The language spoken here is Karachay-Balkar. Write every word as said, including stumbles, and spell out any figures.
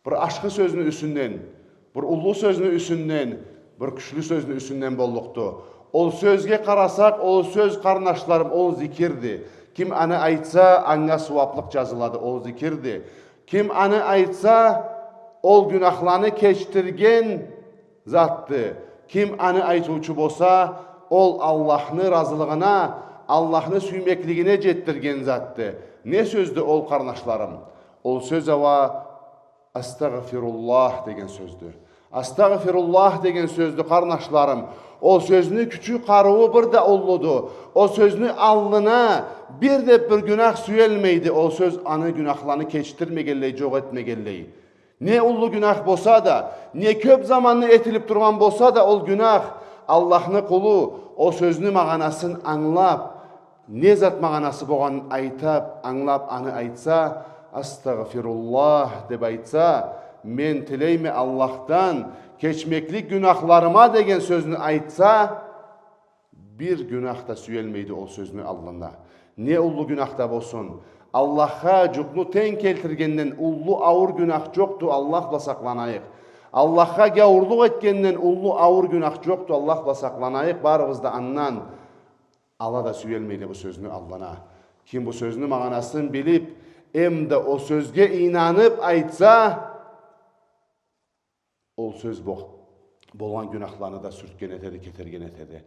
Бир ашхы сёзню юсюнден, бир уллу сёзню юсюнден, бир кючлю сёзню юсюнден боллукъду. Ол сёзге къарасакъ, ол сёз, къарнашларым, ол зикирди. Ким аны айтса, анга сууаблыкъ джазылады, ол зикирди. Ким аны айтса, ол гюнахланы кечдирген затды. Ким аны айтыучу болса, ол Аллахны разылыгъына, Аллахны сюймеклигине джетдирген затды. Не сёздю ол, къарнашларым? Ол сёз уа «Астагъфируллах» деген сёздю. «Астагъфируллах» деген сёздю, къарнашларым. Ол сёзню кючю, къарыуу бир да уллуду. Ол сёзню аллына бир да бир гюнах сюелмейди. Ол сёз аны гюнахланы кечдирмегенлей, джокъ этмегенлей. Не уллу гюнах болса да, не кёб заманны этилиб тургъан болса да ол гюнах, Аллахны къулу ол сёзню магъанасын ангылаб, не зат магъанасы болгъанын айтыб, ангылаб, аны айтса, «Астагъфируллах» деб айтса, «Мен тилейме Аллахдан кечмеклик гюнахларыма» деген сёзню айтса, бир гюнах да сюелмейди ол сёзню аллында. Не уллу гюнах да болсун, Аллахха джукъну тенг келтиргенден уллу ауур гюнах джокъду, Аллах бла сакъланайыкъ. Аллахха гяуурлукъ этгенден уллу ауур гюнах джокъду, Аллах бла сакъланайыкъ барыбыз да андан. Ала да сюелмейди бу сёзню аллына. Ким бу сёзню магъанасын билиб, эмда ол сёзге ийнаныб айтса, ол сёз бо-, болгъан гюнахланы да сюртген этеди, кетерген этеди.